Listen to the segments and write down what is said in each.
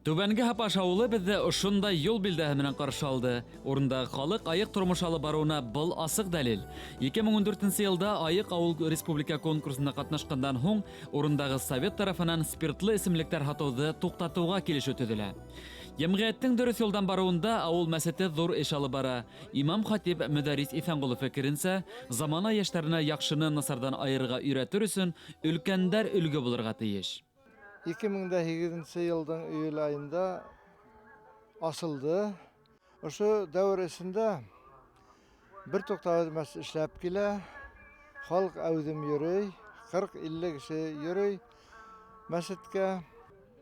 Түбәнге Һапаш авылы безне ошондай юл билдәһе менән каршы алды. Урындагы халык аек тормыш алып баруына был асык дәлил. 2014 елда Аек авыл республика конкурсында катнашканнан һуң урындагы совет тарафыннан спиртлы эчемлекләр һатуды туктатуга килешү төзелә. Җәмгыятьнең дөрес юлдан баруында авыл мәчете зур эш алып бара. Имам-хатиб Мөдәррис Исәнголов фикеренчә, замана яшьләренә яхшыны насардан аерырга өйрәтер өчен өлкәннәр өлге булырга тиеш. 2008 нче елдың июль айында асылды. Ошо дәвер эчендә бер тукталмас эшләп килә. Халык әүзем йөри, 40-50 кеше йөри мәчеткә.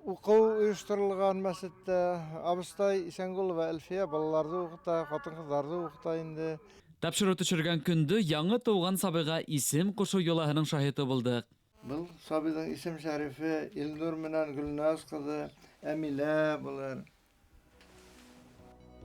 Уку оештырылган мәчеттә абыстай Исәнгулова Әлфия балаларны укыта, хатын-кызларны укыта инде. Тапшыру төшергән көндө яңы туган сабыйга исем кушу йолаһының шаһиты булдык. Был сабыйҙың исем-шәрифе Илнур менән Гөлназ ҡыҙы Әмилә булыр.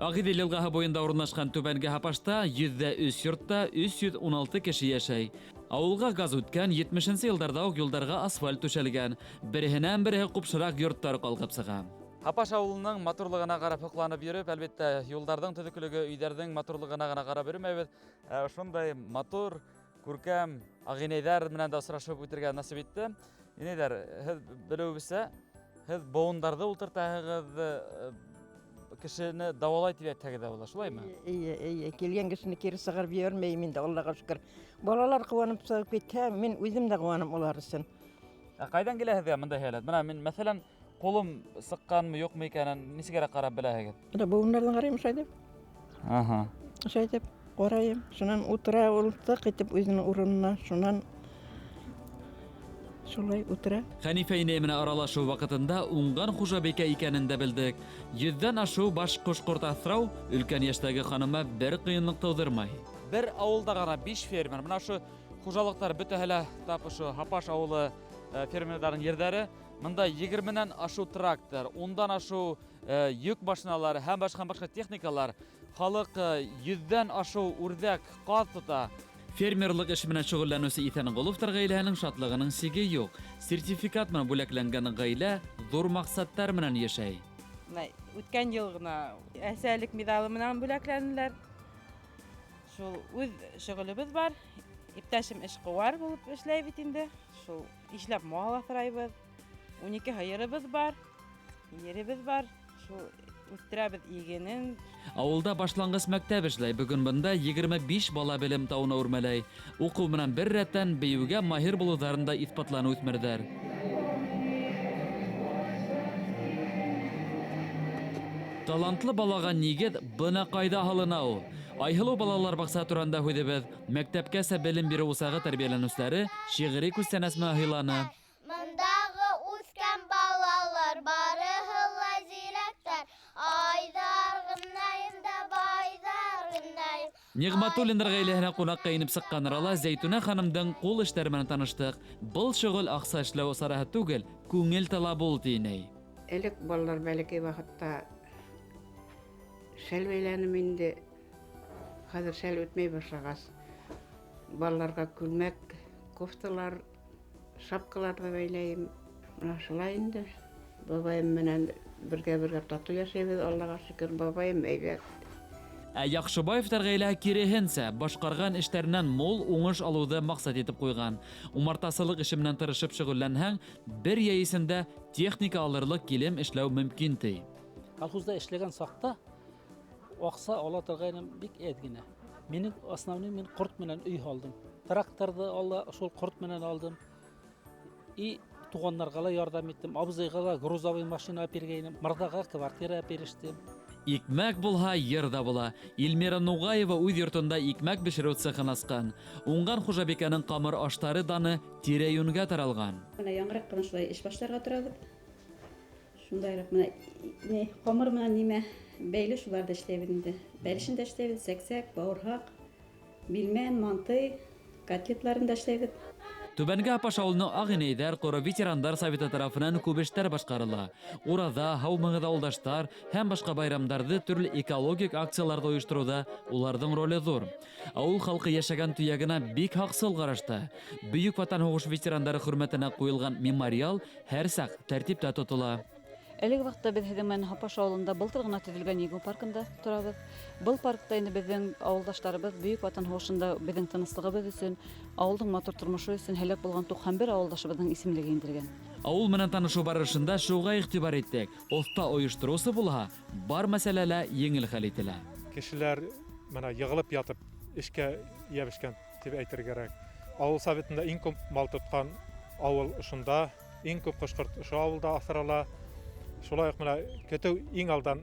Ағиҙел йылғаһы буйында урынлашҡан Түбәнге Һапашта 103 йортта 316 кеше йәшәй. Ауылға газ үткән 70 йылдарҙа уҡ юлдарға асфальт түшәлгән. Береһенән береһе ҡупшыраҡ йорттар ҡалҡып сыға. Һапаш ауылының матурлығына ҡарап һоҡланып йөрөп, әлбиттә, юлдарҙың төҙөклөгө, өйҙәрҙең матурлығына ғына ҡарап йөрөмәйбеҙ. Ә ошондай матур, күркәм ағинәйҙәр менән дә осрашып үтергә насип итте. Инәйҙәр, һеҙ белеүебеҙсә, һеҙ быуындарҙы ултыртаһығыҙ, кешене дауалай тип әйтһәгеҙ ҙә була, шулаймы? Эйе, эйе, килгән кешене кире сығарып ебәрмәйем инде, Аллаға шөкөр. Балалар ҡыуанып сығып китһә, мин үҙем дә ҡыуанам улар өсөн. Ә ҡайҙан килә һеҙгә бындай һәләт? Бына мин, мәҫәлән, ҡулым сыҡҡанмы, юҡмы икәнен нисегерәк ҡарап беләһегеҙ? Менә быуындарҙан ҡарайым шулай итеп. Ага. Шулай итеп ҡарайым. Шунан утыра ул тыҡ итеп үҙенең урынына, шунан шулай утыра. Хәнифә инәй менән аралашыу ваҡытында уңған хужабикә икәнен дә белдек. Йөҙҙән ашыу баш ҡош-ҡорт аҫрау өлкән йәштәге ханыма бер ҡыйынлыҡ тыуҙырмай. Бер ауылда ғына биш фермер. Бына ошо хужалыҡтар бөтәһе лә тап ошо Һапаш ауылы фермерҙарының ерҙәре. Бында 20-нән ашыу трактор, 10-дан ашыу йөк машиналары һәм башҡа техникалар. Халыҡ 100-дән ашыу үрҙәк, ҡаҙ тота. Фермерлыҡ эше менән шөғөлләнеүсе Иҫәнғоловтар ғаиләһенең шатлығының сиге юҡ. Сертификат менән бүләкләнгән ғаилә ҙур маҡсаттар менән йәшәй. Бына үткән йыл ғына әсәлек миҙалы менән бүләкләнделәр. Шул үҙ шөғөлөбөҙ бар. Иптәшем эшҡыуар булып эшләй бит инде. Шул ишләп мал аҫрайбыҙ. 12 һыйырыбыҙ бар, еребеҙ бар. Шул үҫтерәбеҙ игенен. Ауылда башланғыс мәктәп эшләй. Бөгөн бында 25 бала белем тауына үрмәләй. Уҡыу менән бер рәттән бейеүгә маһир булыуҙарын да иҫбатланы үҫмерҙәр. Талантлы балаға нигеҙ бына ҡайҙа һалына ул. Айһылыу балалар баҡсаһы тураһында һүҙебеҙ. Мәктәпкәсә белем биреү усағы тәрбиәләнеүселәре шиғри күстәнәс менән һыйланы. Мындағы үҫкән балалар барыһы ла зирәктәр. Айҙар ғынайым да байҙар ғынайым. Ниғматуллиндар ғаиләһенә ҡунаҡҡа инеп сыҡҡан арала Зәйтүнә ханымдың ҡул эштәре менән таныштыҡ. Был шөғөл аҡса эшләү сараһы түгел, күңел талабы ул, ти инәй. Элек балалар бәләкәй ваҡытта шәл бәйләнем инде. Хәҙер шәл үтмәй башлағас, балаларға күлмәк, кофталар, шапкалар ҙа бәйләйем. Бына шулай инде. Бабайым менән бергә-бергә татыу йәшәйбеҙ, Аллаға шөкөр, бабайым әйбәт. Ә Яҡшыбаевтар ғаиләһе киреһенсә, башҡарған эштәренән мул уңыш алыуҙы маҡсат итеп ҡуйған. Умартасылыҡ эше менән тырышып шөғөлләнһәң, бер йәй эсендә техника алырлыҡ килем эшләү мөмкин, ти. Колхозда эшләгән саҡта аҡса ала торғайным бик әҙ генә. Минең основной мин ҡорт менән өй һалдым. Тракторҙы ала, шул ҡорт менән алдым. И туғандарға ла ярҙам иттем. Абзыйға ла грузовой машина биргәйнем. Мырҙаға квартира бирештем. Икмәк булһа, йыр ҙа була. Эльмира Нуғаева үҙ йортонда икмәк бешереү цехын асҡан. Уңған хужабикәнең ҡамыр аштары даны тирә-йүнгә таралған. Бына яңыраҡ ҡына шулай эш башларға торабыҙ. Шундайыраҡ бына ни, ҡамыр менән нимә бәйле шуларҙы эшләйбеҙ инде. Бәлешен дә эшләйбеҙ, сәксәк, бауырһаҡ, билмән, мантый, котлетларын да эшләйбеҙ. Түбәнге Һапаш ауылының Аҡ инәйҙәр ҡоро ветерандар советы тарафынан күп эштәр башҡарыла. Ураҙа, һаумығыҙ ауылдаштар һәм башҡа байрамдарҙы төрлө экологик акцияларҙы ойоштороуҙа уларҙың роле ҙур. Ауыл халҡы йәшәгән төйәгенә бик һаҡсыл ҡарашта. Бөйөк Ватан һуғышы ветерандары хөрмәтенә ҡуйылған мемориал һәр саҡ тәртиптә тотола. Әлеге ваҡытта беҙ һеҙҙең менән Һапаш ауылында былтыр ғына төҙөлгән Еңеү паркында торабыҙ. Был паркта инде беҙҙең ауылдаштарыбыҙ Бөйөк Ватан һуғышында беҙҙең тыныслығыбыҙ өсөн, ауылдың матур тормошо өсөн һәләк булған 91 ауылдашыбыҙҙың исемлеге индергән. Ауыл менән танышыу барышында шуға иғтибар иттек. Оҫта ойоштороусы булһа, бар мәсьәлә лә еңел хәл ителә. Кешеләр менә йығылып ятып эшкә йәбешкән тип әйтергә кәрәк. Ауыл советында иң күп мал тотҡан ауыл ошонда, иң күп ҡош-ҡорт ошо ауылда аҫрала. Шулай уҡ менә көтөү иң алдан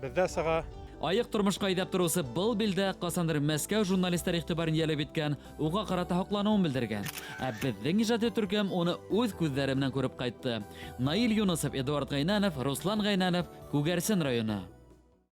беҙҙә сыға. Айыҡ тормошҡа әйҙәп тороусы был билдә ҡасандыр Мәскәү журналистар иғтибарын йәлеп иткән, уға ҡарата һоҡланыуын белдергән. Ә беҙҙең ижади төркөм уны үҙ күҙҙәре менән күреп ҡайтты. Наил Юнысов, Эдуард Ғәйнәнов, Руслан Ғәйнәнов, Күгәрсен районы.